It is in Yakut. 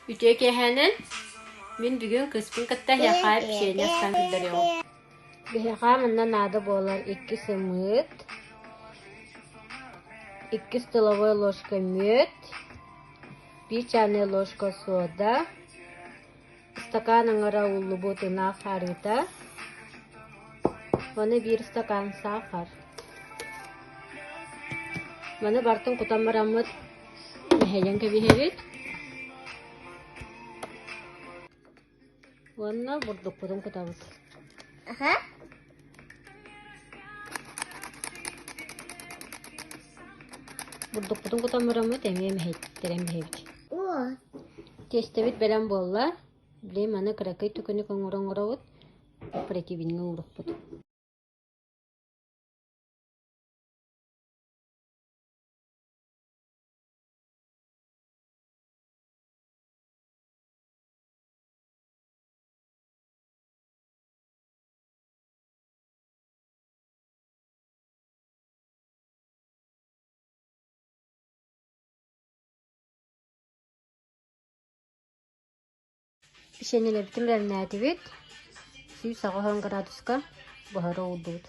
Үтүө киэһээнэн, мин бүгүн кыыспын кытта эһиэхэ печенье астаан көрдөрүөҕүм. Биһиэхэ манна наада буолар икки сымыыт, икки столовой ложка мүөт, биир чайная ложка сода, стакан аҥара ууллубут ынах арыыта, уонна биир стакан саахар. Маны барытын кутан бараммыт Мэһэйэн кэбиһэбит уонна бурдукпутун кутабыт. Бурдукпутун кутан бараммыт эмиэ мэһэйтэрэн биһэбит. Тиэстэбит бэлэм буолла. Билигин маны кыракый төкүнүк оҥорон оҥоробут, противеньҥа уурукпут. Печеньелэрбитин бэлэмнээтибит, 180 градуска буһара уурдубут.